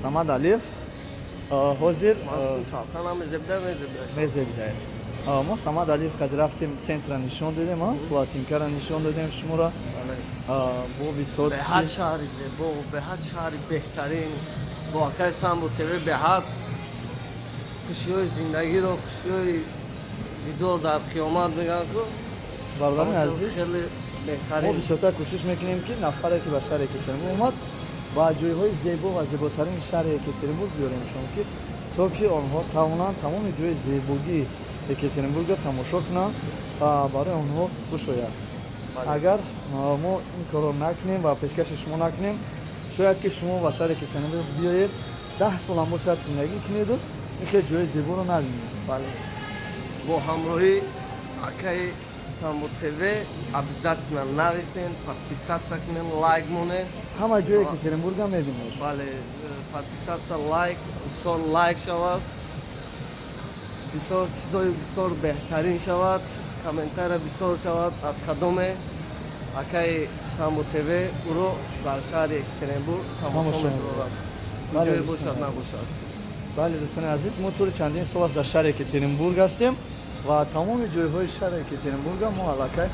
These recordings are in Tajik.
Самад Алиев ҳозир мезебидаем. Мо Самад Алиев қад рафтем, центра нишон додем, плотинкара нишон додем шуморо. Бо Высоцкий. Беҳад шаҳри зебо, беҳад шаҳри беҳтарин. Бо акаи Самбо ТВ беҳад хушиҳои зиндагиро, хушиҳои дидор дар қиёмат мегӯянд ку. Бародарони азиз, хеле мо бисёртар кӯшиш мекунем, ки нафаре ки ба шаҳри Екатеринбург омад, ба ҷойҳои зебо ва зеботарини шаҳри Екатеринбург биёремшон, ки то ки онҳо тавонанд тамоми ҷои зебогии Екатеринбургро тамошо кунанд ва барои онҳо хуш ояд. Агар мо ин корро накунем ва пешкаши шумо накунем, шояд ки шумо ба шаҳри Екатеринбург биёед, 10 солам бошад зиндагӣ кунеду ин хел ҷои зеборо набинед. Бале, бо ҳамроҳӣ акаи Самбо ТВ обязательно нависен, подписаться кунен, лайк монен. Ҳама ҷои Екатеринбургам мебинед. Бале, подписаться, лайк, бисёр лайк шавад, бисёр чизои бисёр беҳтарин шавад, комментария бисёр шавад, аз кадоме акаи Самбо ТВ ӯро дар шаҳри Екатеринбург тамошо мекунад, ҷое бошад, набошад. Бале, дӯстони азиз, мо тӯли чандин сол аст дар шаҳри Екатеринбург ҳастем ва тамоми ҷойҳои шаҳри Екатеринбурга мо аллакай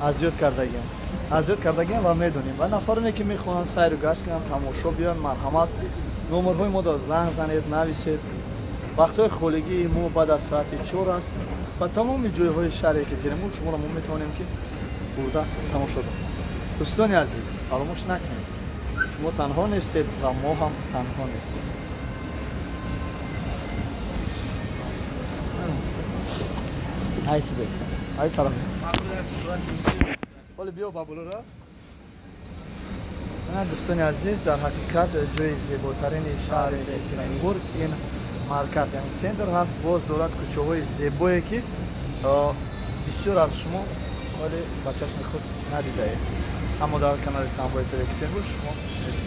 аз ёд кардагием ва медонем. Ва нафароне ки мехоҳанд сайру гашт кунанд, тамошо биёянд, марҳамат, номерҳои моро занг занед, нависед. Вақтҳои холигии мо баъд аз соати 4 аст ва тамоми ҷойҳои шаҳри Екатеринбург шуморо мо метавонем ки бурда тамошо дорем. Дӯстони азиз, фаромӯш накунед, шумо танҳо нестед ва мо ҳам танҳо нестем. Айсибек, ай тараф ҳоле биё бабулура. Дӯстони азиз, дар ҳақиқат ҷои зеботарини шаҳри Екатеринбург ин марказ, яъне центр ҳаст. Боз дорад кӯчаҳои зебое, ки бисёр аз шумо вале ба чашми худ надидаед, аммо дар канали Самбои ТВ Екатеринбург шумо мебинед.